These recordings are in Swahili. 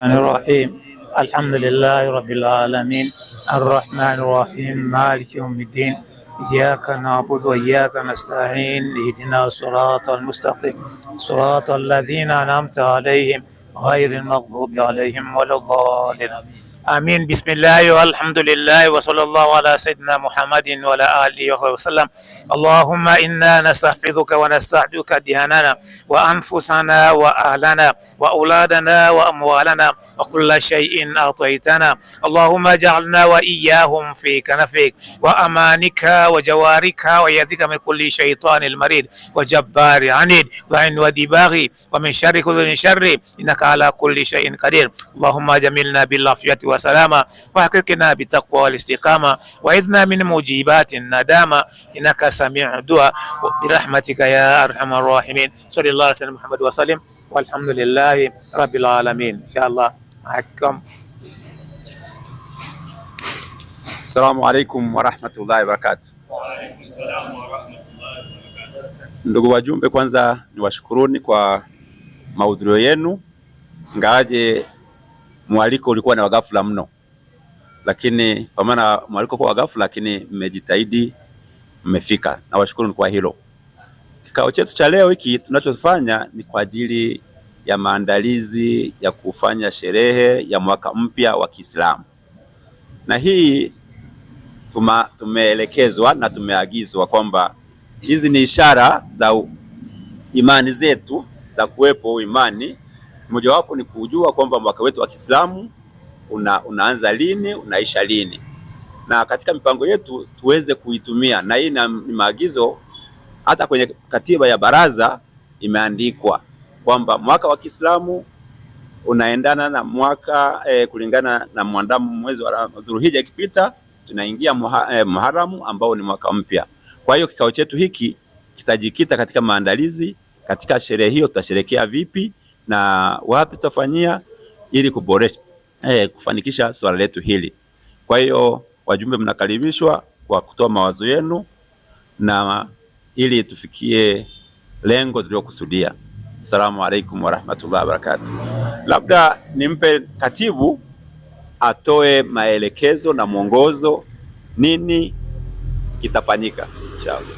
الرحيم. الحمد لله رب العالمين الرحمن الرحيم مالك يوم الدين إياك نعبد وإياك نستعين اهدنا الصراط المستقيم صراط الذين أنعمت عليهم غير المغضوب عليهم ولا الضالين آمين. بسم الله والحمد لله وصلى الله على سيدنا محمد وعلى آله وصحبه وسلم. اللهم إنا نستحفظك ونستعدك دهاننا وأنفسنا وأهلنا وأولادنا وأموالنا وكل شيء أعطيتنا. اللهم اجعلنا وإياهم في كنفك وأمانك وجوارك ويدك من كل شيطان المريد وجبار عنيد وعن ودباغ ومن شر كل شر إنك على كل شيء قدير. اللهم جملنا بالعافية والسلامة وحققنا بالتقوى والاستقامة وإذنا من موجبات الندامة إنك سميع الدعاء برحمتك يا أرحم الراحمين. صلى الله على سيدنا محمد وسلم والحمد لله رب العالمين. إن شاء الله معكم. Assalamu alaikum warahmatullahi wabarakatuh. Ndugu wajumbe, kwanza niwashukuruni kwa mahudhurio yenu, ingawaje mwaliko ulikuwa ni wa ghafla mno, lakini kwa maana mwaliko kwa ghafla, lakini mmejitahidi mmefika, nawashukuruni kwa hilo. Kikao chetu cha leo hiki tunachofanya ni kwa ajili ya maandalizi ya kufanya sherehe ya mwaka mpya wa Kiislamu, na hii tumeelekezwa na tumeagizwa kwamba hizi ni ishara za imani zetu za kuwepo imani. Mojawapo ni kujua kwamba mwaka wetu wa Kiislamu unaanza lini, unaisha lini, na katika mipango yetu tuweze kuitumia, na hii ni maagizo hata kwenye katiba ya baraza imeandikwa kwamba mwaka wa Kiislamu unaendana na mwaka kulingana na mwandamo mwezi wa Dhulhijja ikipita tunaingia Muharram ambao ni mwaka mpya. Kwa hiyo kikao chetu hiki kitajikita katika maandalizi katika sherehe hiyo, tutasherekea vipi na wapi tutafanyia ili kuboresha kufanikisha swala letu hili. Kwa hiyo wajumbe, mnakaribishwa kwa kutoa mawazo yenu na ili tufikie lengo tuliokusudia. Asalamu alaikum warahmatullahi wabarakatuh. Labda nimpe katibu atoe maelekezo na mwongozo nini kitafanyika inshallah.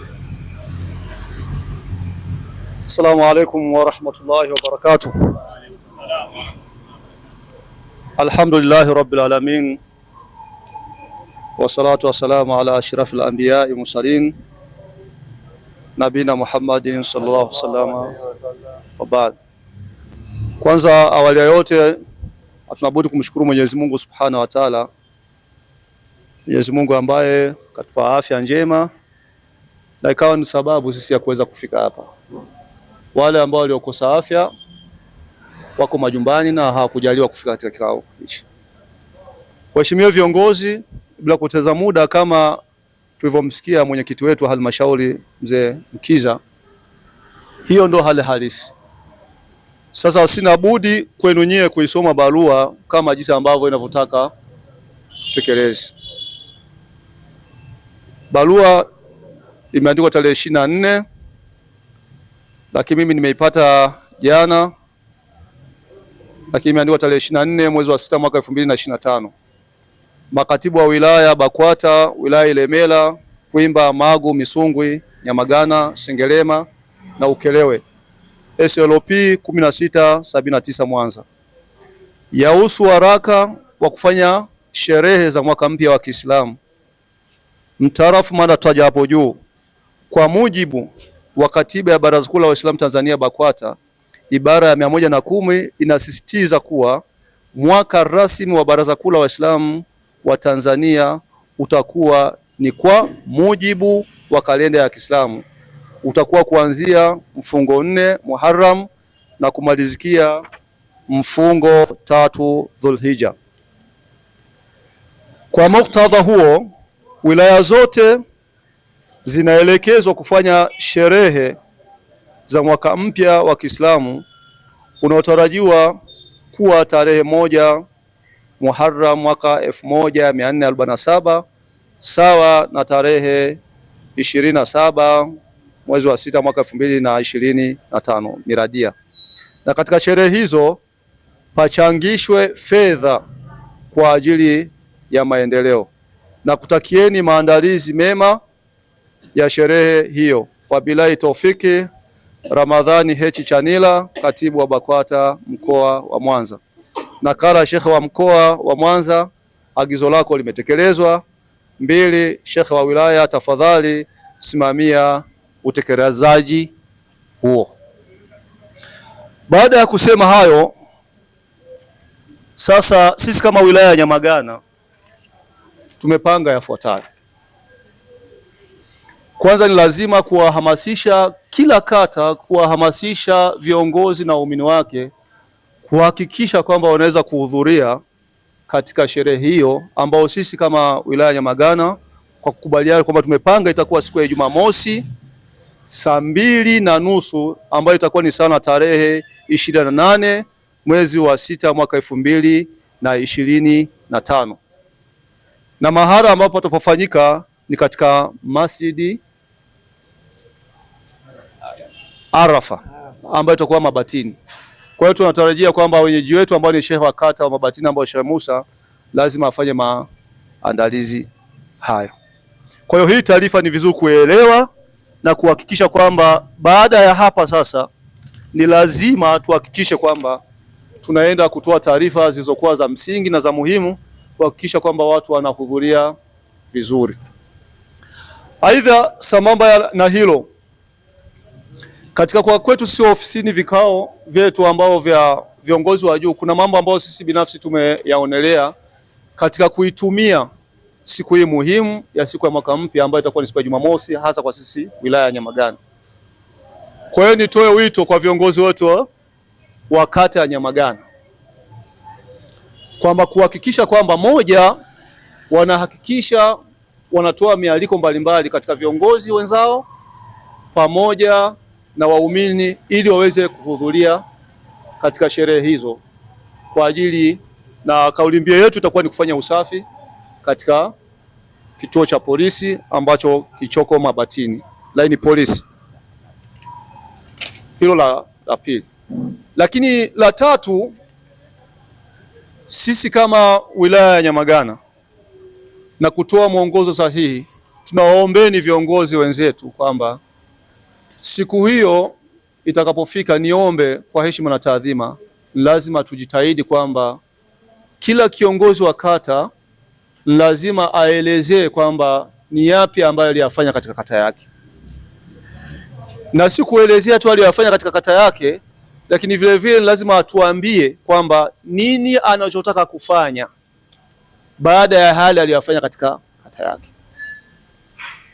Assalamu alaikum warahmatullahi wabarakatuh. Alhamdulillahi rabbil alamin wassalatu wassalamu ala ashrafil anbiyai mursalin nabina Muhammadin sallallahu alaihi wasallam wa baad. Kwanza awali ya yote hatunabudi kumshukuru Mwenyezi Mungu Subhanahu wa Ta'ala, Mwenyezi Mungu ambaye katupa afya njema na ikawa ni sababu sisi ya kuweza kufika hapa. Wale ambao waliokosa afya wako majumbani na hawakujaliwa kufika katika kikao hichi. Waheshimiwa viongozi, bila kupoteza muda, kama tulivyomsikia mwenyekiti wetu wa halmashauri mzee Mkiza, hiyo ndo hali halisi. Sasa sina budi kwenu nyie kuisoma barua kama jinsi ambavyo inavyotaka tutekeleze. Barua imeandikwa tarehe 24, lakini mimi nimeipata jana, lakini imeandikwa tarehe 24 mwezi wa 6 mwaka 2025. Makatibu wa wilaya BAKWATA wilaya Ilemela, Kwimba, Magu, Misungwi, Nyamagana, Sengerema na Ukerewe, SLP 1679 Mwanza, yahusu waraka wa kufanya sherehe za mwaka mpya wa Kiislamu mtaarafu mada taja hapo juu. Kwa mujibu wa katiba ya Baraza Kuu la Waislamu Tanzania BAKWATA ibara ya 110 inasisitiza kuwa mwaka rasmi wa Baraza Kuu la Waislamu wa Tanzania utakuwa ni kwa mujibu wa kalenda ya Kiislamu, utakuwa kuanzia mfungo 4 Muharram na kumalizikia mfungo 3 Dhulhijja. Kwa muktadha huo, wilaya zote zinaelekezwa kufanya sherehe za mwaka mpya wa Kiislamu unaotarajiwa kuwa tarehe 1 Muharram mwaka 1447 sawa na tarehe 27 mwezi wa 6 mwaka 2025 miradia. Na katika sherehe hizo pachangishwe fedha kwa ajili ya maendeleo, na kutakieni maandalizi mema ya sherehe hiyo. Wabillahi taufiki. Ramadhani Hechi Chanila, katibu wa BAKWATA mkoa wa Mwanza. Nakala shekhe wa mkoa wa Mwanza, agizo lako limetekelezwa. 2, shekhe wa wilaya, tafadhali simamia utekelezaji huo. Baada ya kusema hayo, sasa sisi kama wilaya ya Nyamagana tumepanga yafuatayo. Kwanza ni lazima kuwahamasisha kila kata, kuwahamasisha viongozi na waumini wake kuhakikisha kwamba wanaweza kuhudhuria katika sherehe hiyo ambao sisi kama wilaya ya Nyamagana kwa kukubaliana kwamba tumepanga itakuwa siku ya Jumamosi 2:30 ambayo itakuwa ni sana tarehe 28 mwezi wa 6 mwaka 2025, na mahala ambapo patapofanyika ni katika Masjidi Arafa ambayo itakuwa Mabatini. Kwa hiyo tunatarajia kwamba wenyeji wetu ambao ni shehe wa kata wa Mabatini ambao Sheikh Musa lazima afanye maandalizi hayo. Kwa hiyo hii taarifa ni vizuri kuelewa na kuhakikisha kwamba baada ya hapa sasa ni lazima tuhakikishe kwamba tunaenda kutoa taarifa zilizokuwa za msingi na za muhimu kuhakikisha kwamba watu wanahudhuria vizuri. Aidha, sambamba na hilo, katika kwa kwetu sio ofisini vikao vyetu ambao vya viongozi wa juu, kuna mambo ambayo sisi binafsi tumeyaonelea katika kuitumia siku hii muhimu ya siku ya mwaka mpya ambayo itakuwa ni siku ya Jumamosi, hasa kwa sisi wilaya ya Nyamagana. Kwa hiyo nitoe wito kwa viongozi wote wa kata ya Nyamagana kwamba kuhakikisha kwamba moja, wanahakikisha wanatoa mialiko mbalimbali katika viongozi wenzao pamoja na waumini ili waweze kuhudhuria katika sherehe hizo kwa ajili, na kauli mbiu yetu itakuwa ni kufanya usafi katika kituo cha polisi ambacho kichoko Mabatini, laini polisi. Hilo la pili. Lakini la tatu, sisi kama wilaya ya Nyamagana na kutoa mwongozo sahihi, tunawaombeni viongozi wenzetu kwamba siku hiyo itakapofika, niombe kwa heshima na taadhima, lazima tujitahidi kwamba kila kiongozi wa kata lazima aelezee kwamba ni yapi ambayo aliyafanya katika kata yake, na si kuelezea tu aliyafanya katika kata yake, lakini vile vile lazima atuambie kwamba nini anachotaka kufanya baada ya hali aliyofanya katika kata yake.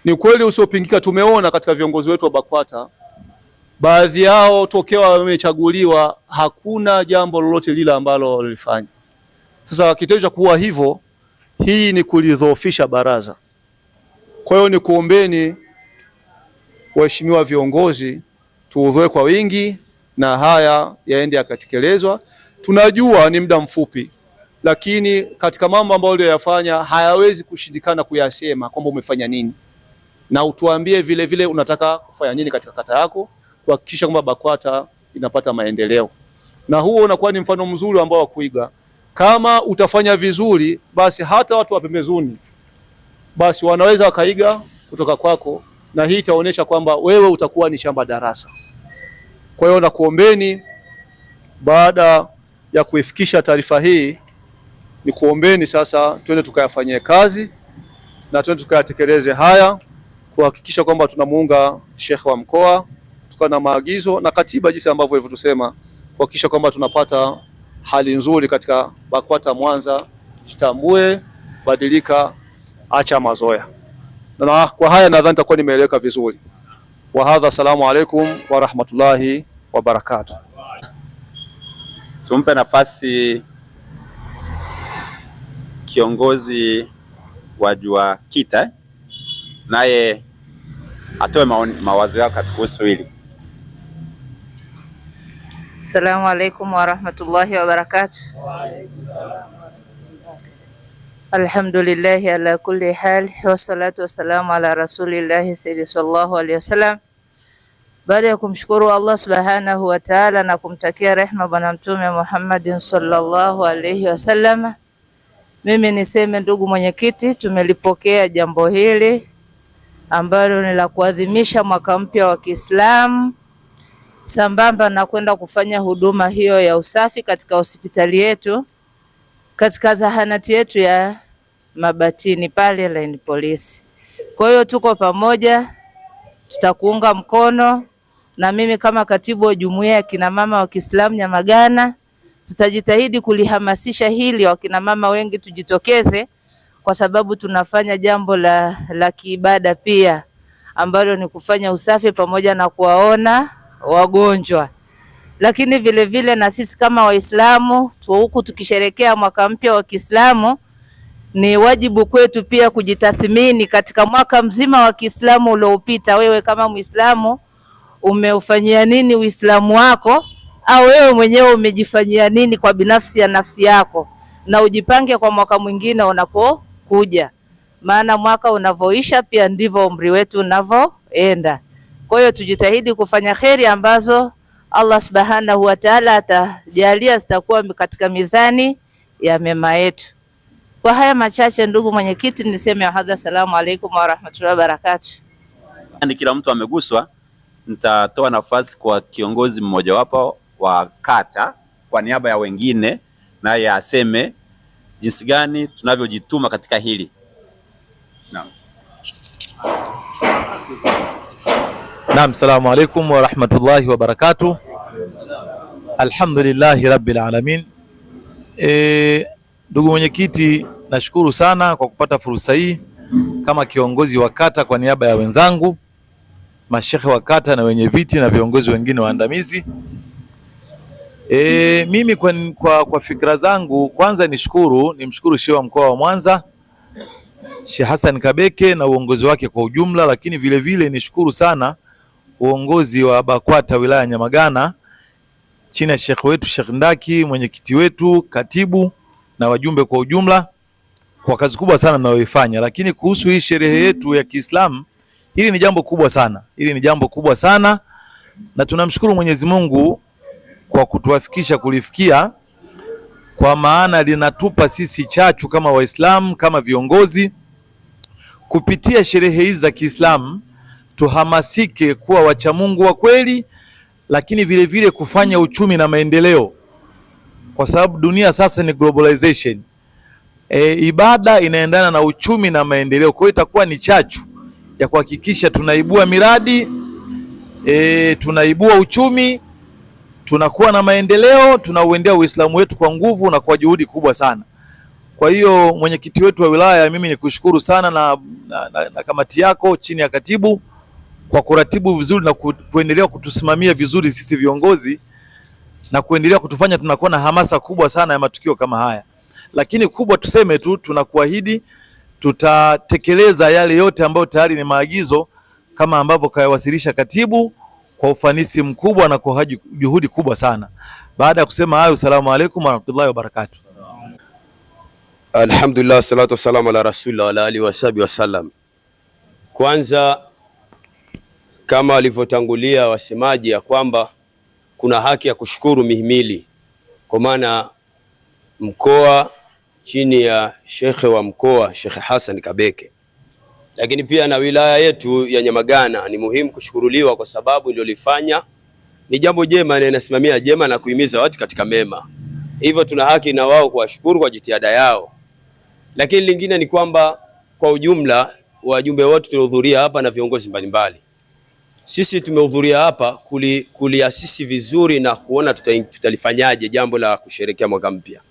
Ni kweli usiopingika, tumeona katika viongozi wetu wa BAKWATA baadhi yao tokea wamechaguliwa hakuna jambo lolote lile ambalo walifanya. Sasa kitendo cha kuwa hivyo, hii ni kulidhoofisha baraza. Kwa hiyo ni kuombeni waheshimiwa viongozi, tuhudhurie kwa wingi na haya yaende yakatekelezwa. Tunajua ni muda mfupi, lakini katika mambo ambayo uliyofanya hayawezi kushindikana kuyasema kwamba umefanya nini, na utuambie vile vile unataka kufanya nini katika kata yako kuhakikisha kwamba BAKWATA inapata maendeleo. Na huo unakuwa ni mfano mzuri ambao wa kuiga. Kama utafanya vizuri, basi hata watu wa pembezoni basi wanaweza wakaiga kutoka kwako, na hii itaonyesha kwamba wewe utakuwa ni shamba darasa. Kwa hiyo nakuombeni, baada ya kuifikisha taarifa hii, ni kuombeni sasa twende tukayafanyie kazi na twende tukayatekeleze haya kuhakikisha kwamba tunamuunga Sheikh wa mkoa kutokana na maagizo na katiba jinsi ambavyo ilivyotusema, kuhakikisha kwamba tunapata hali nzuri katika BAKWATA Mwanza. Jitambue, badilika, acha mazoea. Na kwa haya nadhani nitakuwa nimeeleweka vizuri. Wa hadha, salamu alaikum wa rahmatullahi wa barakatuh. Tumpe nafasi kiongozi wa JUAKITA naye atoe mawazo yake kuhusu hili. Assalamu alaikum warahmatullahi wabarakatuh. Alhamdulillahi ala kulli hal wassalatu wassalamu ala rasulillahi sayyidi sallallahu alaihi wasallam. Baada ya kumshukuru Allah subhanahu wa ta'ala na kumtakia rehma Bwana Mtume Muhammadin sallallahu alaihi wasallam, mimi niseme ndugu mwenyekiti, tumelipokea jambo hili ambalo ni la kuadhimisha mwaka mpya wa Kiislamu sambamba na kwenda kufanya huduma hiyo ya usafi katika hospitali yetu, katika zahanati yetu ya Mabatini pale line polisi. Kwa hiyo tuko pamoja, tutakuunga mkono na mimi kama katibu wa jumuiya ya kina mama wa Kiislamu Nyamagana tutajitahidi kulihamasisha hili, wakina mama wengi tujitokeze, kwa sababu tunafanya jambo la kiibada pia ambalo ni kufanya usafi pamoja na kuwaona wagonjwa. Lakini vile vile na sisi kama Waislamu huku tukisherekea mwaka mpya wa Kiislamu, ni wajibu kwetu pia kujitathmini katika mwaka mzima wa Kiislamu uliopita. Wewe kama Muislamu umeufanyia nini Uislamu wako, au wewe mwenyewe umejifanyia nini kwa binafsi ya nafsi yako, na ujipange kwa mwaka mwingine unapokuja, maana mwaka unavoisha pia ndivyo umri wetu unavoenda. Kwa hiyo tujitahidi kufanya kheri ambazo Allah subhanahu wa ta'ala atajalia zitakuwa katika mizani ya mema yetu. Kwa haya machache, ndugu mwenyekiti, niseme hadha, salamu alaikum wa rahmatullahi wa barakatuh. Ni kila mtu ameguswa. Nitatoa nafasi kwa kiongozi mmojawapo wa kata kwa niaba ya wengine, naye aseme jinsi gani tunavyojituma katika hili. Naam. Naam, salamu alaikum wa rahmatullahi wa barakatuh. Alhamdulillahi rabbil alamin. Ndugu mwenyekiti, nashukuru sana kwa kupata fursa hii kama kiongozi wa kata kwa niaba ya wenzangu mashehe wa kata na wenye viti na viongozi wengine waandamizi. Mimi kwa fikra zangu, kwanza nimshukuru Shehe wa mkoa wa Mwanza Sheikh Hassan Kabeke na uongozi wake kwa ujumla, lakini vile vile nishukuru sana uongozi wa BAKWATA wilaya Nyamagana chini ya Sheikh wetu Sheikh Ndaki, mwenyekiti wetu, katibu na wajumbe kwa ujumla kwa kazi kubwa sana mnayoifanya. Lakini kuhusu hii sherehe yetu ya Kiislamu, hili ni jambo kubwa sana, hili ni jambo kubwa sana, na tunamshukuru Mwenyezi Mungu kwa kutuafikisha kulifikia, kwa maana linatupa sisi chachu kama Waislamu, kama viongozi, kupitia sherehe hizi za Kiislamu tuhamasike kuwa wacha Mungu wa kweli, lakini vile vile kufanya uchumi na maendeleo, kwa sababu dunia sasa ni globalization. Ibada inaendana na uchumi na maendeleo. Kwa hiyo itakuwa ni chachu ya kuhakikisha tunaibua miradi, tunaibua uchumi, tunakuwa na maendeleo, tunauendea Uislamu wetu kwa nguvu na kwa juhudi kubwa sana. Kwa hiyo mwenyekiti wetu wa wilaya, mimi nikushukuru sana na kamati yako chini ya katibu kwa kuratibu vizuri na kuendelea kutusimamia vizuri sisi viongozi na kuendelea kutufanya tunakuwa na hamasa kubwa sana ya matukio kama haya. Lakini kubwa tuseme tu, tunakuahidi tutatekeleza yale yote ambayo tayari ni maagizo kama ambavyo kayawasilisha katibu kwa ufanisi mkubwa na kwa juhudi kubwa sana. Baada ya kusema hayo, salamu alaykum warahmatullahi wabarakatuh. Alhamdulillah, salatu wassalamu ala rasulillah wa ala alihi wasahbihi wasallam. Kwanza, kama walivyotangulia wasemaji ya kwamba kuna haki ya kushukuru mihimili, kwa maana mkoa chini ya shekhe wa mkoa Shekhe Hassan Kabeke, lakini pia na wilaya yetu ya Nyamagana ni muhimu kushukuruliwa kwa sababu ndio lifanya ni jambo jema na inasimamia jema na kuhimiza watu katika mema. Hivyo tuna haki na wao kuwashukuru kwa jitihada yao. Lakini lingine ni kwamba kwa ujumla wajumbe wote tuliohudhuria hapa na viongozi mbalimbali, sisi tumehudhuria hapa kuliasisi vizuri na kuona tutalifanyaje jambo la kusherehekea mwaka mpya,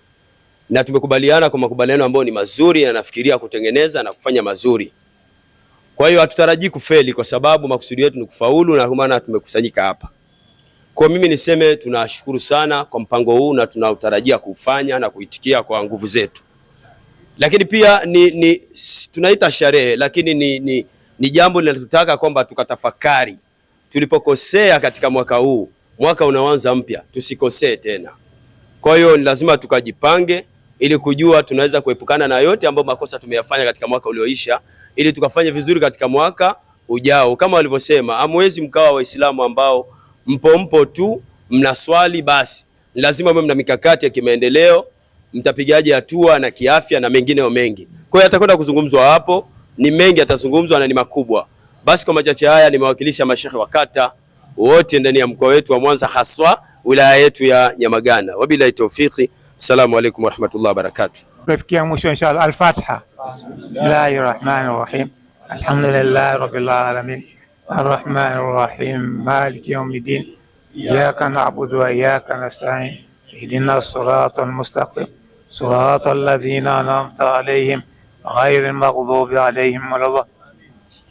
na tumekubaliana kwa makubaliano ambayo ni mazuri na nafikiria kutengeneza na kufanya mazuri. Kwa hiyo hatutarajii kufeli kwa sababu makusudi yetu ni kufaulu, na maana tumekusanyika hapa. Kwa mimi niseme tunashukuru sana kwa mpango huu na tunautarajia kufanya na kuitikia kwa nguvu zetu. Lakini pia ni tunaita sherehe, lakini ni jambo linalotutaka kwamba tukatafakari tulipokosea katika mwaka huu, mwaka unaoanza mpya, tusikosee tena. Kwa hiyo ni lazima tukajipange ili kujua tunaweza kuepukana na yote ambayo makosa tumeyafanya katika mwaka ulioisha, ili tukafanye vizuri katika mwaka ujao. Kama walivyosema, hamwezi mkawa Waislamu ambao mpo tu mnaswali basi, lazima mwe mna mikakati ya kimaendeleo, mtapigaje hatua na kiafya na mengineo mengi. Kwa hiyo atakwenda kuzungumzwa hapo, ni mengi atazungumzwa na ni makubwa. Basi kwa machache haya nimewakilisha mashehe wa kata wote ndani ya mkoa wetu wa Mwanza, haswa wilaya yetu ya Nyamagana. Wabillahi tawfiki, assalamu alaikum warahmatullahi wabarakatuh. Tumefikia mwisho inshallah. Al-Fatiha. Bismillahir Rahmanir Rahim. Alhamdulillahi Rabbil Alamin. Arrahmanir Rahim. Maliki Yawmiddin. Iyyaka na'budu wa iyyaka nasta'in. Ihdinas siratal mustaqim. Siratal ladzina an'amta alayhim ghayril maghdubi alayhim waladdallin.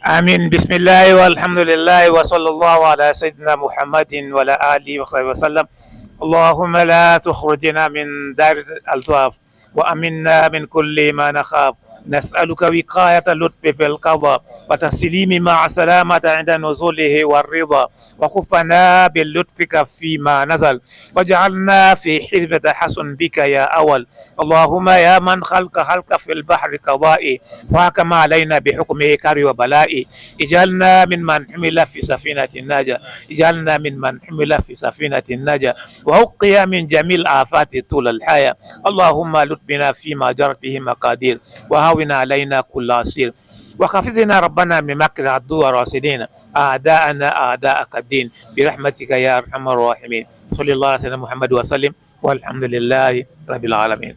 Amin. Bismillahi walhamdulillahi wa sallallahu ala sayyidina Muhammadin wa ala alihi wa sahbihi wa sallam. Allahumma la tukhrijna min dar al-tuhaf wa aminna min kulli ma nakhaf. Nas'aluka wiqayata lutfi fil qada wa taslimi ma'a salamata inda nuzulihi warida wa khufana bil lutfika fi ma nazal waj'alna fi hizbati hasan bika ya awal. Allahumma ya man khalqa khalqa fil bahri qada'i wa hakama alaina bihukmihi kari wa bala'i ij'alna mimman humila fi safinati naja ij'alna mimman humila fi safinati naja wa uqiya min jamil afati tul al haya. Allahumma lutbina fima jarat bihi maqadir wa hawina alaina kulla asir وخفضنا ربنا من مكر العدو والراصدين أعداءنا أعداءك الدين برحمتك يا أرحم الراحمين. صلى الله على سيدنا محمد وسلم والحمد لله رب العالمين.